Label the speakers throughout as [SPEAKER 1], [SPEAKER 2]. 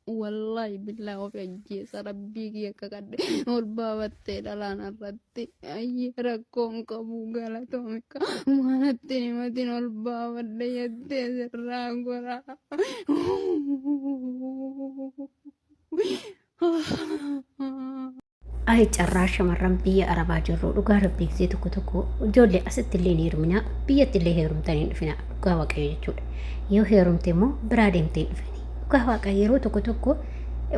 [SPEAKER 1] Wallaahi billaa of ajjeesa rabbii kiyya kakadhe ol baafattee dhalaan irratti ayyee rakkoon qabu galatoomi maanatti himatin ol baafadhe jettee sirraa goraa.
[SPEAKER 2] Ayi carraa shamarran biyya arabaa jirru dhugaa rabbii gisee tokko tokko ijoollee asitti illee hin heerumina biyyatti illee heerumtanii hin dhufina dhugaa waaqayyo jechuudha. Yoo heerumte immoo biraa deemtee hin dhufini. Dhugaa waaqa yeroo tokko tokko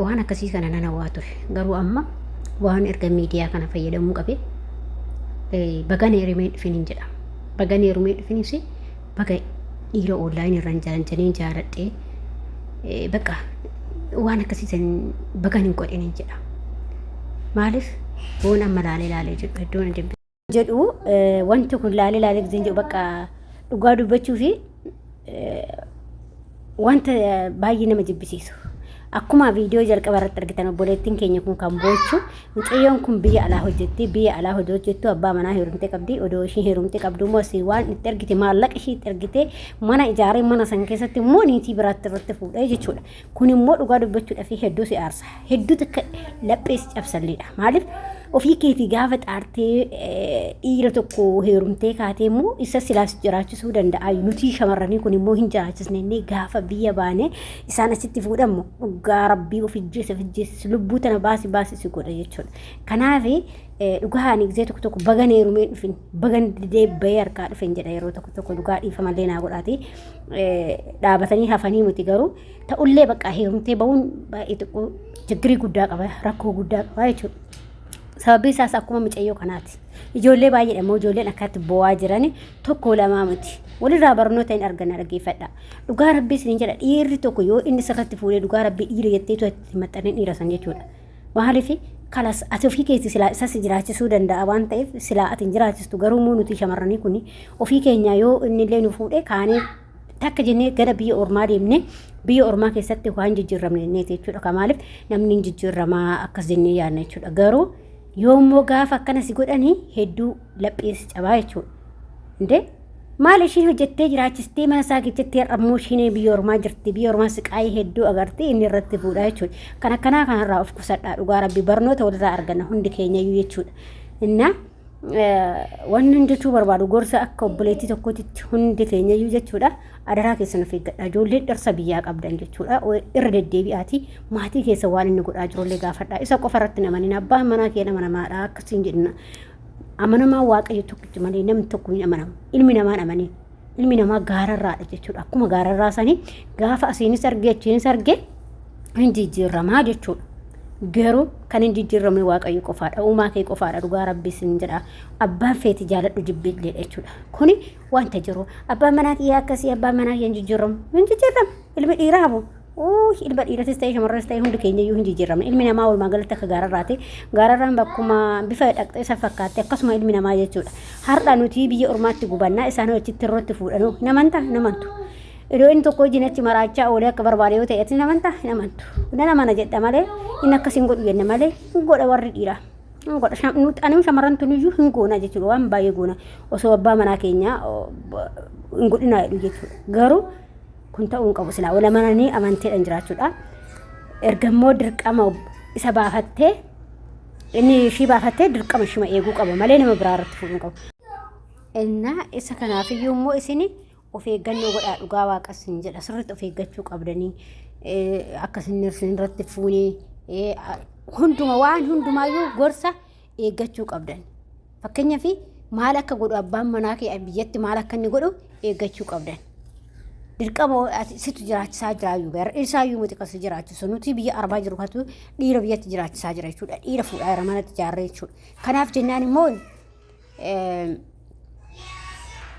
[SPEAKER 2] waan akkasii kana nan hawwaa ture. Garuu amma waan erga miidiyaa kana fayyadamuu qabe bagan heerumee hin dhufin hin jedha. Bagan heerumee hin dhufinis baga dhiira oonlaayin irraan jalanjanii jaaladhee bakka waan akkasii san bagan hin godhin hin jedha. Maaliif boon amma laalee laalee jedhu hedduun ajabbi. Jedhu wanti kun laalee laalee giseen jedhu bakka dhugaa dubbachuu fi wanta baay'ee nama jibbisiisu. Akkuma viidiyoo jalqaba irratti argitan obboleettiin keenya kun kan boochu mucayyoon kun biyya alaa hojjetti biyya alaa hojii hojjettu abbaa manaa heerumtee qabdi odoo ishii heerumtee qabdu immoo asii waan itti ergite maallaqa ishii itti ergite mana ijaaree mana san keessatti immoo niitii biraatti irratti fuudhee jechuudha. Kun immoo dhugaa dubbachuudhaaf hedduu si aarsa. Hedduu takka laphee si cabsalleedha. Maaliif ofii keetii gaafa xaartee dhiira tokko heerumtee kaatee immoo isa silaas jiraachisuu danda'a. Nuti shamarranii kun immoo hin jiraachisne inni gaafa biyya baane isaan achitti fuudhamu dhugaa rabbii of ijjeessa of ijjeessa lubbuu tana baasi baasi si godha jechuudha. Kanaaf dhugaa ani gisee tokko tokko bagan heerumee dhufin bagan didee bahee harkaa dhufen jedha yeroo tokko tokko dhugaa dhiifamallee naa godhaati. Dhaabatanii hafanii miti garuu ta'ullee bakka heerumtee bahuun baay'ee xiqqoo chiggirii guddaa qaba rakkoo guddaa qaba jechuudha. Sababii isaas akkuma micayyoo kanaati. Ijoollee baay'eedha immoo ijoolleen akkatti bo'aa jiran tokko lamaa miti. Walirraa barnoota hin arganna dhaggeeffadha. Dhugaa rabbii isiniin jedha dhiirri tokko yoo inni sirratti fuudhee dhugaa rabbii dhiira jetteetu itti maxxanee dhiira san jechuudha. Maaliif kalas ati ofii keetii silaa isa si jiraachisuu danda'a waan ta'eef silaa ati hin jiraachistu garuu immoo nuti shamarranii kun ofii keenya yoo inni illee nu fuudhee kaanee takka jennee gara biyya ormaa deemne biyya ormaa keessatti waan jijjiirramne jenneeti jechuudha. Ka maaliif namni hin jijjiirramaa akkas jennee yaadna jechuudha. Garuu yoo immoo gaafa akkana si godhanii hedduu laphee si cabaa jechuudha. Indee maal ishiin hojjettee jiraachistee mana isaa keessatti har'a immoo ishiin biyya ormaa jirti biyya ormaa siqaayii hedduu agartee inni irratti fuudhaa jechuudha. Kan akkanaa kanarraa of qusadhaa dhugaa rabbi barnoota walirraa arganna hundi keenyayyuu jechuudha. Innaa Wanni jechuu barbaadu gorsa akka obboleettii tokkootitti hundi keenyayyuu jechuudha. Adaraa keessan of eeggadha. Ijoolleen dhirsa biyyaa qabdan jechuudha. Irra deddeebi'aati maatii keessa waan inni godhaa jirullee gaafadha. Isa qofa irratti hin amanin. Abbaan manaa kee amanamaadha akkasiin jedhina. Amanamaa Waaqayyo tokkichi malee namni tokko hin amanamu. Ilmi namaa hin amanin. Ilmi namaa gaararraadha jechuudha. Akkuma gaararraa sanii gaafa asiinis argee achiinis argee hin jijjiirramaa jechuudha. Garuu kan hin jijjiirramne Waaqayyo qofaadha. Uumaa kee qofaadha. Dhugaa Rabbi sin jedha. Abbaan feeti jaaladhu jibbiilleedha jechuudha. Kuni wanta jiru. Abbaan manaa kiyyaa akkasii abbaan manaa kiyya hin jijjiirramu. Hin jijjiirramu. Ilmi dhiiraa hafu. Uuy ilma dhiiratis ta'e shamarranis ta'e hundi keenya iyyuu hin jijjiiramne. Ilmi namaa walumaa galatti akka gaararraati. Gaararraan bakkuma bifa dhaqxee isa fakkaatti akkasuma ilmi namaa jechuudha. Har'a nuti biyya ormaatti gubannaa isaan achitti irratti fuudhanuu hin amantaa hin amantu. Iddoo inni tokko wajjin achi maraachaa oolee akka barbaade yoo ta'e ati hin amantaa hin amantu. Nan amana jedha malee inni akkas hin godhu jenna malee hin godha warri dhiiraa. Hin godha. Nuti ani shamarran tuniyyuu hin goona jechuudha waan baay'ee goona osoo abbaa manaa keenyaa hin godhinaa jedhu jechuudha. Garuu kun ta'uu hin qabu silaa wal amananii amanteedhaan jiraachuudha. Erga immoo dirqama isa baafattee inni ishii baafattee dirqama ishima eeguu qaba malee nama biraa irratti fuudhuu hin qabu. Innaa isa kanaafiyyuu immoo isin of eeggannoo godhaa dhugaa waaqas hin jedha sirriitti of eeggachuu qabdanii akka isin irratti fuunee hunduma waan hundumaayyuu gorsa eeggachuu qabdan. Fakkeenyaaf maal akka godhu abbaan manaa kee biyyatti maal akka inni godhu eeggachuu qabdan. Dirqama situ jiraachisaa jiraayyuu gara isaayyuu miti kan si jiraachisu nuti biyya arabaa jiru katu dhiira biyyatti jiraachisaa jira jechuudha. Dhiira fuudhaa jira manatti ijaarree jechuudha. Kanaaf jennaan immoo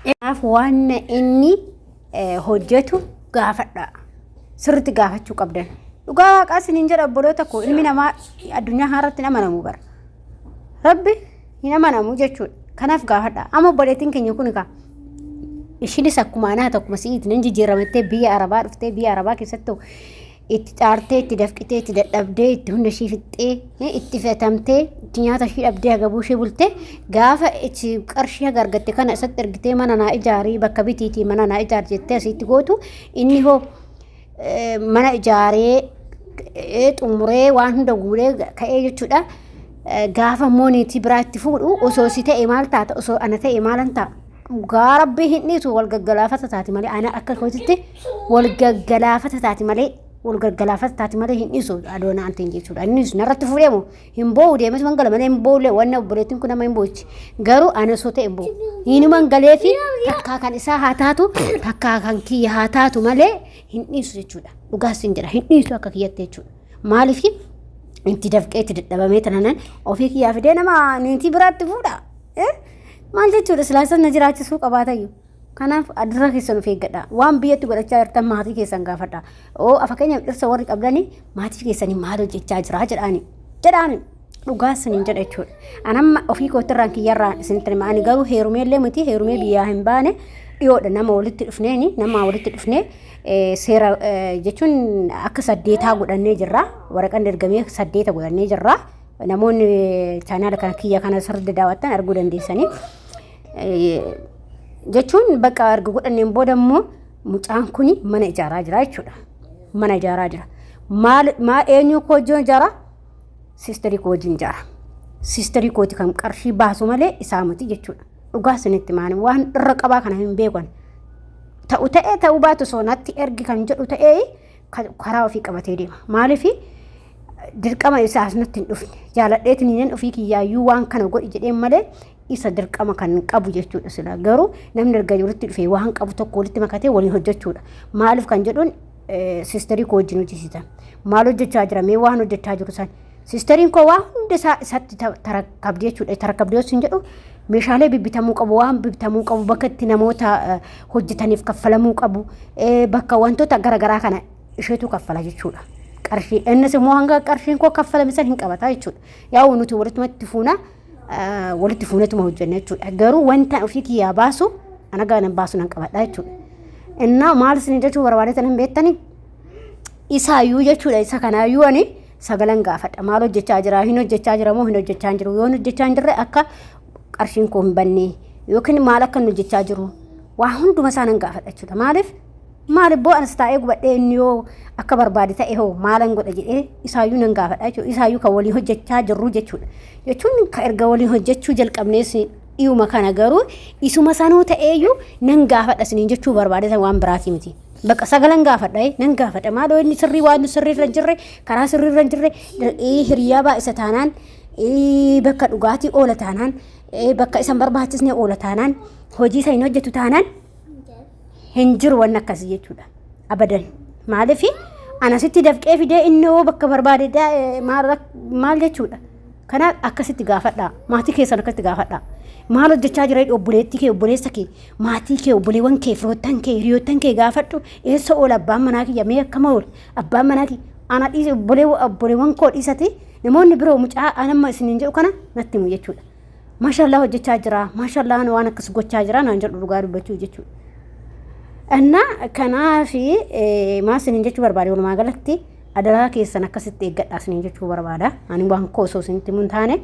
[SPEAKER 2] Kanaaf waan inni hojjetu gaafadha. Sirriitti gaafachuu qabdan. Dhugaa waaqaa isiniin jedha obboloota koo ilmi namaa addunyaa haaraatti hin amanamu bara. Rabbi hin amanamu jechuudha. Kanaaf gaafadha. Amma obboleettiin keenya kun egaa ishiinis akkuma anaa tokkuma si'iiti nan jijjiiramattee biyya arabaa dhuftee biyya arabaa keessatti itti xaartee itti dafqitee itti dadhabdee itti hunda ishii fixxee itti fetamtee itti nyaata ishii dhabdee hagabuu ishii bultee gaafa itti qarshii haga argatte kana isatti ergitee mana naa ijaarii bakka bitiitii mana naa ijaar jettee asitti gootu inni hoo mana ijaaree Xumuree waan hunda guuree ka'ee jechuudha. Gaafa immoo niitii biraatti fuudhu osoo si ta'e maal taata, osoo ana ta'e maalan ta'a? Dhugaa rabbii hin dhiisu, wal gaggalaafata taati malee, ana akka kootitti wal gaggalaafata taati malee, wal gaggalaafata taati malee hin dhiisu adoona antiin jechuudha. Innis narratti fuudhee moo hin boo'u, deemes mangala malee hin boo'ullee. Wanna obboleettiin kun nama hin boo'ichi, garuu ana osoo ta'e hin boo'u. Hinuman galee fi takkaa kan isaa haa taatu, takkaa kan kiyya haa taatu malee hin dhiisu jechuudha. Dhugaas hin jedha, hin dhiisu akka kiyyatti jechuudha. Maaliif itti dafqee itti dadhabamee tananan ofii kiyyaa fidee nama niitii biraatti fuudha? Maal jechuudha? Silaasan na jiraachisuu qabaatayyuu. Kanaaf adara keessan of eeggadha. Waan biyyatti godhachaa jirtan maatii keessan gaafadha. Oo, fakkeenyaaf dhirsa warri qabdanii maatii keessanii maal hojjechaa jira jedhaani. Jedhaani dhugaa isiniin jedha jechuudha. Anamma ofii kootirraan kiyyarraan isinitti hima. Ani garuu heerumee illee miti, heerumee biyyaa hin baane, dhiyoodha nama walitti dhufneeni, nama walitti dhufnee seera jechuun akka saddeetaa godhannee jirra. Waraqaan ergamee saddeeta godhannee jirra. Namoonni chaanaala kana kiyya kana sirriitti daawwattan arguu dandeessanii. Jechuun bakka erga godhanneen booda immoo mucaan kun mana ijaaraa jira jechuudha. Mana ijaaraa jira. Maal maa eenyu koo wajjin ijaaraa? Siisterii koo wajjin ijaara. Siisterii kooti kan qarshii baasu malee isaa miti jechuudha. Dhugaa isinitti maani waan irra qabaa kana hin beekan. Ta'u ta'ee ta'uu baatu osoo natti ergi kan jedhu ta'ee karaa ofii qabatee deema. Maaliif dirqama isaa asnatti hin dhufne. Jaaladheetiin ofii kiyyaayyuu waan kana godhi jedheen malee isa dirqama kan qabu jechuudha sila. Garuu namni erga walitti dhufee waan qabu tokko walitti makatee waliin hojjechuudha. Maaliif kan jedhuun siisterii koo wajjin hojjisiisa. Maal hojjechaa jira, mee waan hojjechaa jiru san. Siisteriin koo waa hunda isaa isatti tarakkabdi jechuudha. Tarakkabdi yoo sin jedhu meeshaalee bibbitamuu qabu, waan bibbitamuu qabu, bakka itti namoota hojjetaniif kaffalamuu qabu, bakka wantoota garaagaraa kana isheetu kaffala jechuudha. Qarshii innis immoo hanga qarshiin koo kaffalame san hin qabata jechuudha. Yaa'u nuti walittumatti fuuna, walitti fuunetuma hojjenna jechuudha. Garuu wanta ofii kiyyaa baasu ana gaanan baasu nan qabadha jechuudha. Innaa maal isin jechuu barbaadetan hin beektanii? Isaayyuu jechuudha, isa kanaayyuu ani sagalan gaafadha. Maal hojjechaa jira? Hin hojjechaa jira moo hin hojjechaa hin jiru? Yoo hin hojjechaa hin jirre akka qarshiin koo hin banne yookiin maal akka hin hojjechaa jiru waa hunduma isaa nan gaafadha jechuudha. Maaliif? Maaliif boo anas taa'ee gubadhee inni yoo akka barbaade ta'e hoo maalan godha jedhee isaayyuu nan gaafadha jechuudha. Isaayyuu kan waliin hojjechaa jirru jechuudha. Jechuun kan erga waliin hojjechuu jalqabnees dhiyuma kana, garuu isuma sanuu ta'eeyyuu nan gaafadha isiniin jechuu barbaade, waan biraatii miti. Bakka sagalan gaafadha, nan gaafadha. Maaloo inni sirrii waan sirrii irra hin jirre, karaa sirrii irra hin jirre, hiriyaa baay'isa taanaan, bakka dhugaatii oola taanaan, bakka isa hin barbaachisne oola taanaan, hojii isa hin hojjetu taanaan, hin jiru wanni akkasii jechuudha. Abadan. Maaliif anasitti dafqee fidee inni hoo bakka barbaade maal jechuudha. Kanaaf akkasitti gaafadhaa. Maatii keessan akkasitti gaafadhaa. Maal hojjechaa jira obboleettii kee, obboleessa kee, maatii kee, obboleewwan kee, firoottan kee, hiriyoottan kee gaafadhu. Eessa oola abbaan manaa kiyya, mee akkama oola abbaan manaa kiyya? Ana dhiise, obboleewwan koo dhiisati namoonni biroo mucaa anamma isiniin jedhu kana natti himu jechuudha. Maashallaa hojjechaa jira, maashallaa waan akkas gochaa jira naan jedhu, dhugaa dubbachuu jechuudha. Innaa kanaafi maal isiniin jechuu barbaade, walumaa galatti adaraa keessan akkasitti eeggadhaa isiniin jechuu barbaada. Ani waan koo osoo isinitti himu hin taane,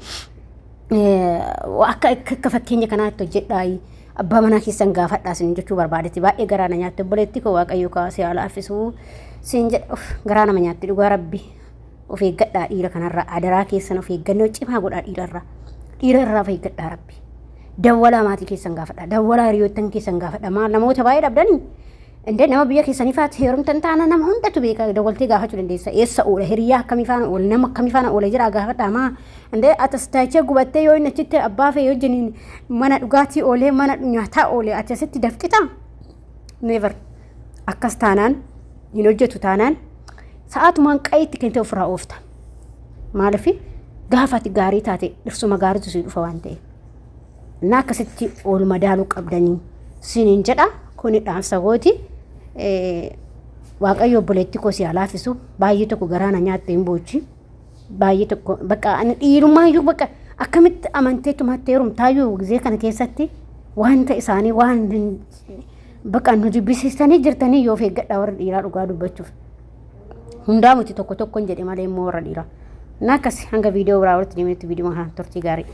[SPEAKER 2] akka fakkeenya kanaatti hojjedhaa, abbaa manaa keessan gaafadhaa isiniin jechuu barbaadetti. Baay'ee garaa na nyaatte obboleetti koo, Waaqayyo kaasee haala affisuu siin jedha. Garaa nama nyaatti dhugaa rabbi. Of eeggadhaa dhiira kanarraa, adaraa keessan of eeggannoo cimaa godhaa dhiirarraa. Dhiira irraa of eeggadhaa rabbi. Dawwalaa maatii keessan gaafadhaa. Dawwalaa hiriyoottan keessan gaafadhaa. Maal namoota baay'ee dhabdanii? Indee nama biyya keessanii faatti heerumtan taana nama hundatu beeka, dawwaltee gaafachuu dandeessa. Eessa oola? Hiriyaa akkamii faana oola? Nama akkamii faana oola jira gaafadhaa maa? Indee atas taachee gubattee yoo inni achitti abbaa fee yoo jeniin mana dhugaatii oolee, mana nyaataa oolee, ati asitti dafqitaa? Never. Akkas taanaan, hin hojjetu taanaan, sa'aatumaan qayiitti kennitee ofirraa oofta. Maaliif gaafa ati gaarii taate dhirsuma gaariitu si dhufa waan ta'eef. Innaa akkasitti ol madaaluu qabdanii siniin jedha, kuni dhaamsa kooti. Waaqayyo obboleettii koo si haa laaffisu. Baay'ee tokko garaa na nyaatte, hin boochi. Baay'ee tokko bakka ani dhiirummaa iyyuu bakka akkamitti amantee tumattee heerumtaayyuu gizee kana keessatti wanta isaanii waan bakka nu jibbisiistanii jirtanii yoo of eeggadhaa warra dhiiraa, dhugaa dubbachuuf. Hundaa miti, tokko tokkoon jedhe malee immoo warra dhiiraa. Na akkas hanga viidiyoo biraa walitti deemnutti viidiyoo kanaan turtii gaarii.